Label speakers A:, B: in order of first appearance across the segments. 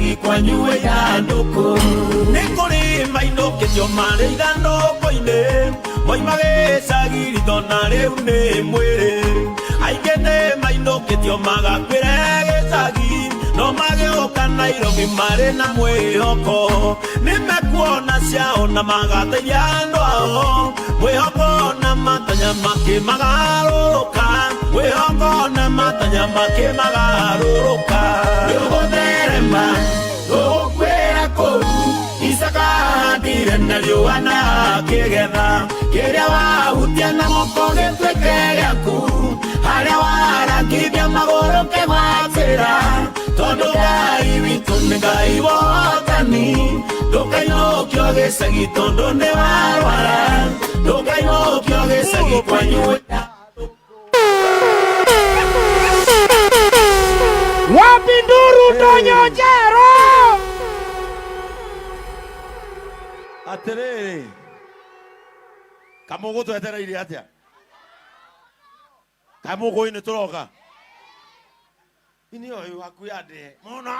A: Gĩcagi kwanyu ithandũkũ. Nĩ kũrĩ mainũkĩtio marĩ ithandũkũ-inĩ, moima gĩcagi ritho na rĩu nĩ mwĩrĩ. Aingĩ nĩ mainũkĩtio magakuĩre gĩcagi, no magĩũka Nairobi marĩ na mwĩhoko. Nĩ mekuona ciao na magateithia andũ ao, mwĩhoko na matanya makĩmagarũrũka, mwĩhoko na matanya makĩmagarũrũka. Nĩũgũtherema rũgũkwĩra kũu Isaka ahandire na riũa na akĩgetha, kĩrĩa wahutia na moko gĩtuĩke gĩaku, harĩa warangithia magũrũ kĩgwatĩra, tondũ Ngai witũ nĩ Ngai wa ũhotani. Ndũkainũkio gĩcagi tondũ nĩ warwara, ndũkainũkio gĩcagi kwanyu.
B: Wapi nduru Tonyonjero?
C: Atĩrĩrĩ, kamũgũ twetereire atĩa? Kamũgũ nĩ tũroka ini ũyũ hakuhĩ andĩhe mũno,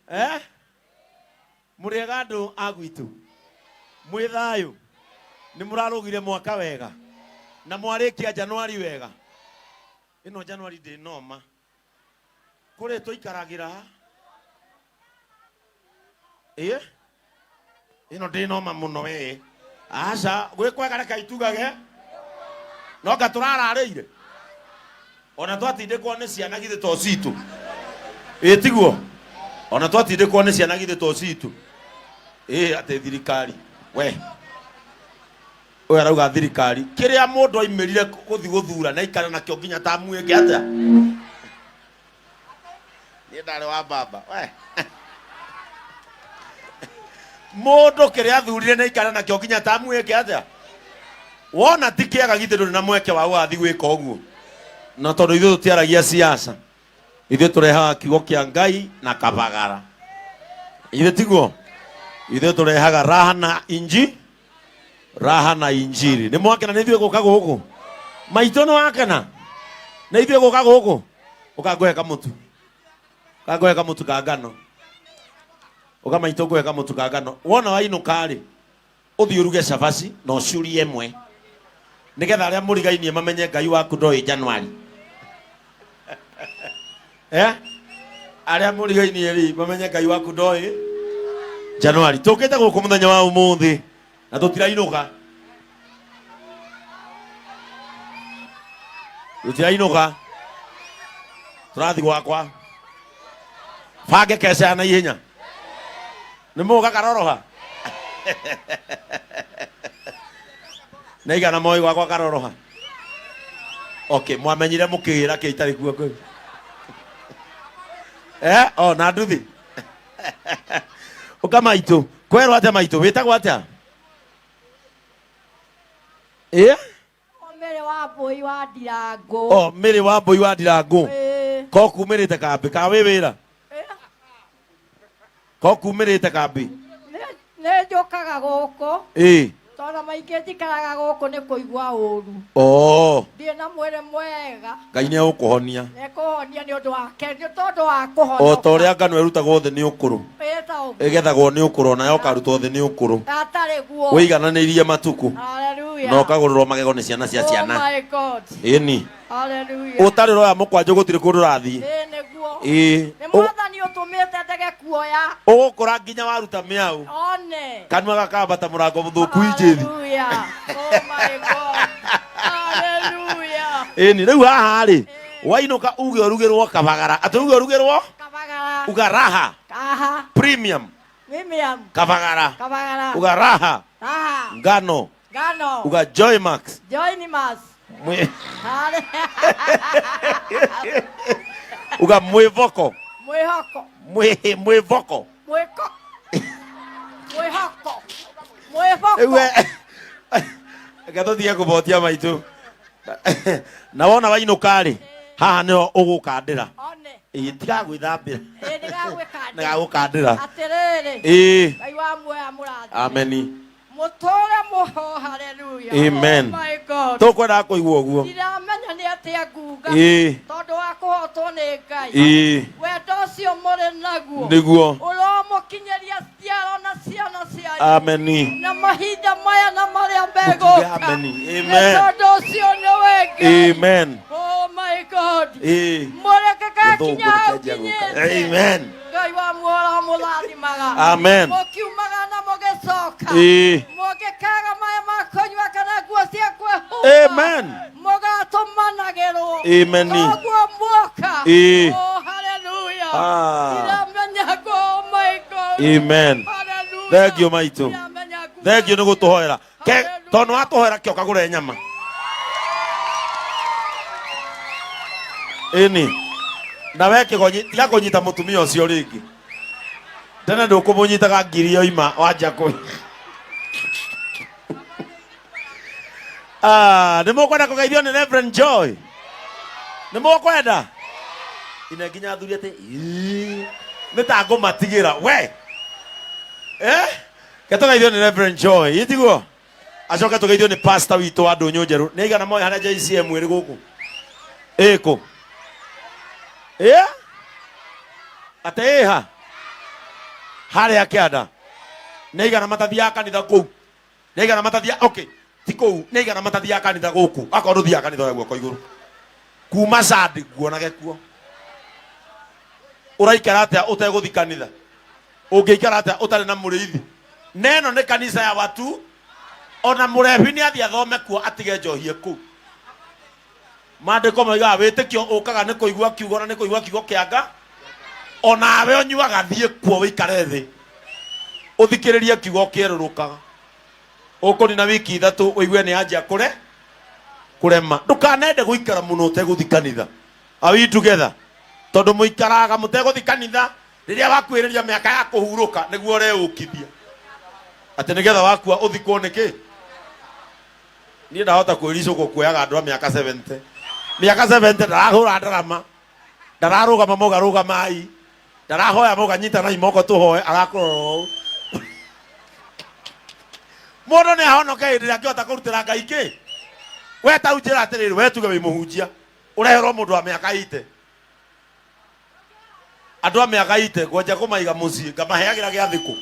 C: eh? Mũrĩega andũ a gwitũ, mwĩ thayũ? Nĩ mũrarũgire mwaka wega na mwarĩkia Januari wega? Ĩno Januari ndĩ noma kũrĩ tũikaragĩra, ĩ ĩno ndĩ noma mũno we. Aca gwĩ kwega, reke itugage no nga tũrararĩire ona twatindĩkwo nĩ ciana, githĩ to citũ? Ĩ tiguo? Ona twatindĩkwo nĩ ciana, githĩ to citũ? Ĩ atĩ thirikari we ũyũ arauga thirikari kĩrĩa mũndũ aimĩrire gũthiĩ gũthura na ikara nakĩo nginya tamu ĩngĩ atĩa. Niĩ ndarĩ wa baba we mũndũ kĩrĩa athurire na ikara nakĩo nginya tamu ĩngĩ atĩa. Wona ti kĩega, githĩ ndũrĩ na mweke wa gũgathiĩ gwĩka ũguo? Na tondũ ithuĩ tũtiaragia siasa, ithuĩ tũrehaga kiugo kĩa Ngai na kabagara, ithuĩ tiguo? Ithuĩ tũrehaga raha na inji, raha na injiri. Nĩ mwakena nĩ ithuĩ gũka gũkũ? Maitũ, nĩ wakena nĩ ithuĩ gũka gũkũ? Ũkangũhe kamũtu, kangũhe kamũtu ka ngano. Ũka maitũ, ngũhe kamũtu ka ngano. Wona wainũka rĩ, ũthiĩ ũruge cabaci na ũcurie ĩmwe, nĩgetha arĩa mũrigainie mamenye Ngai waku ndoĩ Januari. Eh, arĩa mũrigainie rĩ, mamenye Ngai waku ndoĩ Januari. Tũkĩte gũkũ mũthenya wa ũmũthĩ na tũtirainũka, tũtirainũka, tũrathiĩ gwakwa. Bange keca ya na ihenya nĩ mũga karoroha na igana moi gwakwa karoroha. Okay, mwamenyire mũkĩgĩra kĩ itarĩ kuo kũu? Eh, oh, na nduthi ũka maitũ. Kwerwo atĩa maitũ? Wĩtagwo atĩa? Ĩ?
D: Mĩrĩ wa mbũi wa Ndirangũ.
C: O mĩrĩ wa mbũi wa Ndirangũ.
D: Ĩĩ.
C: Ko kumĩrĩte kambĩ ka wĩ wĩra? Ko kumĩrĩte kambĩ?
D: Nĩ njũkaga gũkũ.
C: Ĩ.
D: Tondũ maingĩ njikaraga gũkũ nĩ kũigua ũru.
C: O.
D: Ndirĩ na mwĩrĩ mwega.
C: Ngai nĩ egũkũhonia.
D: Nĩ kũhonia nĩ ũndũ wake, nĩ tondũ wa kũhonoka.
C: O ta ũrĩa ngano ĩrutagwo thĩ nĩ ũkũrũ.
D: Ĩĩ, ta ũguo.
C: Ĩgethagwo nĩ ũkũrũ, ona yokarutwo thĩ nĩ ũkũrũ.
D: Atarĩ guo.
C: Wĩigananĩirie matukũ.
D: Hallelujah.
C: Na ũkagũrĩrwo magego nĩ ciana cia
D: Oh
C: ciana.
D: my God.
C: Ĩni.
D: Hallelujah.
C: Ũtarĩ ũroya mũkwanjũ, gũtirĩ kũndũ ũrathiĩ.
D: Ĩĩ nĩguo.
C: Ĩĩ.
D: Nĩ Mwathani ũtũmĩte ndege kuoya.
C: Ũgũkũra nginya waruta mĩau.
D: One.
C: Kanua gakambata mũrango mũthũku injĩthi.
D: Hallelujah. Oh my God. Hallelujah.
C: Ĩni rĩu haha rĩ, wainũka uge ũrugĩrwo kabagara, atĩ uge ũrugĩrwo
D: Kabagara.
C: uga raha.
D: Kaha.
C: Premium.
D: Premium.
C: Kabagara.
D: Kabagara.
C: Uga raha.
D: Raha.
C: Ngano.
D: Ngano.
C: Uga Joy Max.
D: Join Mass.
C: Uga mwĩvoko.
D: Mwĩhoko.
C: Mwĩvoko.
D: Mwĩko. Mwĩhoko. Mwĩhoko.
C: Rĩu reke tũtige kũbotia maitũ. Na wona wainũka rĩ, haha nĩho ũgũkandĩra.
D: One.
C: Ĩĩ, tiga gwĩthambĩra.
D: Ĩĩ nĩgagwĩkandĩra.
C: Nĩgagũkandĩra.
D: Atĩrĩrĩ.
C: Ĩĩ.
D: Ngai wa muoyo amũrathime.
C: Ameni.
D: Mũtũre mũho. Hallelujah.
C: Amen.
D: Oh my God.
C: Tũkwendaga kũigua ũguo.
D: Ndiramenya nĩ atĩa nguga.
C: Ĩĩ.
D: Tondũ wa kũhotwo nĩ Ngai.
C: Ĩĩ.
D: Wendo ũcio Ũcio mũrĩ naguo
C: Nĩguo.
D: Ũromũkinyĩria ciaro na ciana cianyu
C: Ameni.
D: Na mahinda maya na marĩa
C: Mũkiuge
D: megũka.
C: ameni.
D: Nĩ
C: Amen.
D: tondũ ũcio nĩwe Ngai.
C: Amen.
D: Oh my God.
C: Ĩĩ.
D: Mũrĩgĩgakinya
C: Gĩthũngũ
D: hau
C: nĩkĩanjia gũka.
D: kinyĩte.
C: Amen.
D: Ngai wa muoyo mũrathimaga.
C: Amen.
D: Mũkiumaga na mũgĩcoka.
C: Ĩĩ.
D: Mũngĩkaga maĩ ma kũnyua kana nguo cia kwĩhumba.
C: Amen.
D: Mũgatũmanagĩrwo.
C: Amen.
D: Koguo muoka.
C: Ĩĩ.
D: Oh, hallelujah.
C: Ah.
D: Ndiramenya ngo, oh my God.
C: Amen.
D: Hallelujah.
C: Thank you, maitũ.
D: Ndiramenya nguo.
C: Thengiũ nĩ gũtũhoera. Ke
D: Hallelujah.
C: tondũ watũhoera kĩo kagũre nyama. Ĩni. Na we kĩgonyi tiga kũnyita mũtumia ũcio rĩngĩ. Tene ndũkũmũnyitaga ngiri yoima wanjia kũ. Ah, nĩ mũkwenda kũgeithio nĩ Reverend Joy? Nĩ mũkwenda? Ine nginya athuri atĩ "Ii, nĩ ta ngũmatigĩra we. Eh? Ke tũgeithio nĩ Reverend Joy, ĩ tiguo? Acoke tũgeithio nĩ pastor witũ wa Ndũnyũ Njerũ. Nĩ aigana moĩ harĩa JCM ĩrĩ gũkũ? Ĩkũ? Ĩ? Atĩ ĩha? Harĩa kĩanda. Nĩ aigana matathiaga kanitha kũu? Nĩ aigana matathiaga, okay, ti kũu, nĩ aigana matathiaga kanitha gũkũ? Akorwo ndũthiaga kanitha oya guoko igũrũ. Kuma Sunday nguonage kuo. Ũraikara atĩa ũtegũthi kanitha? Ũngĩikara atĩa ũtarĩ na mũrĩithi? Neno nĩ kanitha ya watu. Ona mũrebi nĩ athiĩ athome kuo atige njohie kũu. Maandĩko moigaga wĩtĩkio ũkaga nĩ kũigua kiugo na nĩ kũigua kiugo kĩa Nga. Onawe ũnyuaga thiĩ kuo wĩikare thĩ ũthikĩrĩrie kiugo kĩerũrũkaga. Ũkũnina wiki ithatũ ũigue nĩ anjia kũre kũrema. Ndũkanende gũikara mũno ũtegũthi kanitha. Are we together? Tondũ mũikaraga mũtegũthi kanitha rĩrĩa wakuhĩrĩria mĩaka ya kũhurũka nĩguo ũreũkithia atĩ nĩgetha wakua ũthikwo nĩkĩ. Niĩ ndahota kwĩricũkwo kuoyaga andũ a mĩaka 70. Mĩaka 70 ndarahũra ndarama, ndararũgama mauga rũgamai, ndarahoya mauga nyitanai moko tũhoe, arakũrora ũũ. Mũndũ nĩ ahonoke hĩndĩ ĩrĩa angĩhota kũrutĩra Ngai kĩ. We tau njĩra atĩrĩrĩ, we tuge wĩ mũhunjia, ũreherwo mũndũ wa mĩaka 80. Andũ a mĩaka 80 ngwanja kũmaiga mũciĩ, ngamaheagĩra gĩathĩ kũ.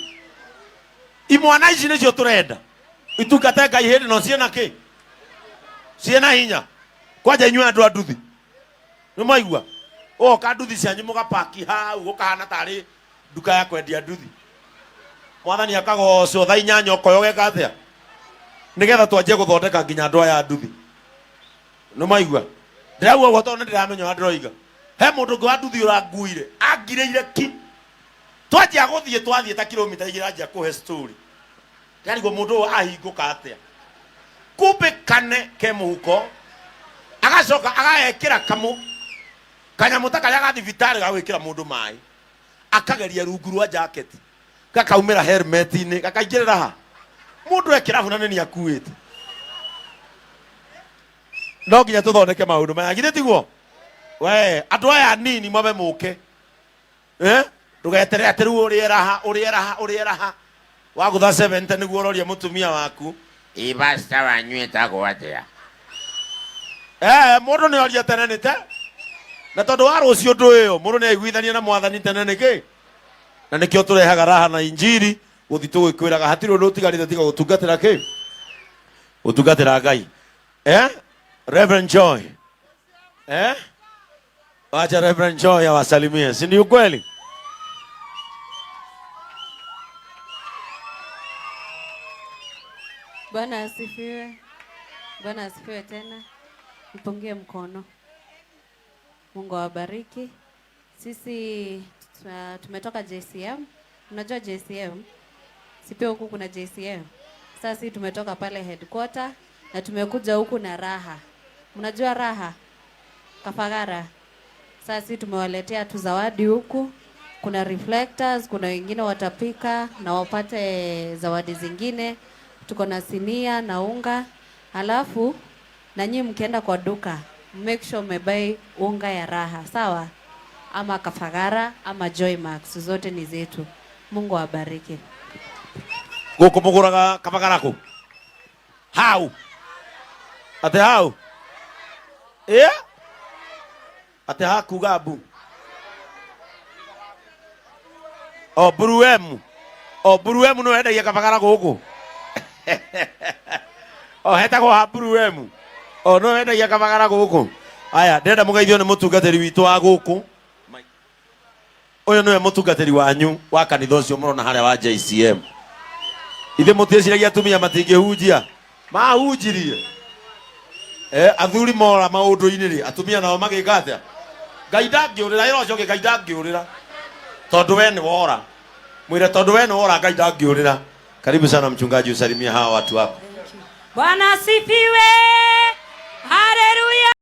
C: Imwana ici nĩcio tũrenda itungate Ngai hĩndĩ no ciĩna kĩ, ciĩna hinya. Kwanja inyuĩ andũ a nduthi nĩ mwaigua ũgoka nduthi cianyu mũgapaki hau gũkahana tarĩ nduka ya kwendia nduthi. Mwathani akagocwo thaa inyanya ũkoya ũgeka atĩa nĩgetha twanjie gũthondeka nginya andũ aya a nduthi. Nĩ mwaigua ndĩrauga ũguo tondũ nĩ ndĩramenya ũrĩa ndĩroiga. He mũndũ ũngĩ wa nduthi ũranguire angirĩire ki. Twanjia gũthiĩ twathiĩ ta kilomita igĩrĩ anjia kũhe story. Ndarigwo mũndũ ũyũ ahingũka atĩa. Kumbe kane ke mũhuko agacoka agagekĩra kamũ kanyamũ ta karĩa ga thibitarĩ ga gwĩkĩra mũndũ maĩ, akageria rungu rwa jacket gakaumĩra helmet-inĩ gakaingĩrĩra ha mũndũ e kĩrabu na nĩ nĩ akuĩte. No nginya tũthondeke maũndũ maya, githĩ tiguo? We andũ aya nini mabe mũke. Eh? Ndũgeterere atĩ rĩu ũrĩe raha, ũrĩe raha, ũrĩe raha. Wagũtha 70 nĩguo ũroria mũtumia waku. Ĩ pastor wanyu etagwo atĩa? Eh, mũndũ nĩ oria tene nĩ te. Na tondũ wa rũciũ ndũĩyo, mũndũ nĩ aiguithania na mwathani tene nĩkĩ? Na nĩkĩo tũrehaga raha na injiri, gũthiĩ tũgĩkwĩraga hatirĩ ũndũ ũtigarĩte tiga gũtungatĩra kĩ? Gũtungatĩra Ngai. Eh? Reverend Joy. Eh? Wacha Reverend Joy awasalimie, si ndio kweli?
E: Bwana asifiwe. Bwana asifiwe tena. Nipungie mkono. Mungu awabariki. Sisi tumetoka JCM. Unajua JCM? Si pia huku kuna JCM. Sasa sisi tumetoka pale headquarter na tumekuja huku na raha. Mnajua raha? Kafagara. Sasa sisi tumewaletea tu zawadi huku. Kuna reflectors, kuna wengine watapika na wapate zawadi zingine. Tuko na sinia na unga. Halafu na nyinyi mkienda kwa duka, make sure umebuy unga ya raha, sawa? Ama Kafagara ama Joy Max, zote ni zetu. Mungu awabariki.
C: Gũkũ mũgũraga Kafagara kũ? Hau. Ate hau? Ĩ? Ate hakuga mbu. O Buruemu. O Buruemu nĩ wendagia kabagara gũkũ. O hetagwo ha Buruemu. O no wendagia kabagara gũkũ. Aya, ndĩrenda mũgeithio nĩ mũtungatĩri witũ wa gũkũ. Ũyũ nĩwe mũtungatĩri wanyu wa kanitha ũcio mũrona harĩa wa JCM. Ithe mũtiĩciragia atumia matingĩhunjia. Mahunjirie. Eh, athuri mora maũndũ-inĩ rĩ, atumia nao magĩka atĩa? Ngai ndangĩũrĩra, ĩra ũcio ũngĩ Ngai ndangĩũrĩra. Tondũ we nĩ wora. Mwĩre tondũ we nĩ wora Ngai ndangĩũrĩra. Karibu sana mchungaji, usalimie hawa watu wako.
F: Bwana asifiwe. Haleluya.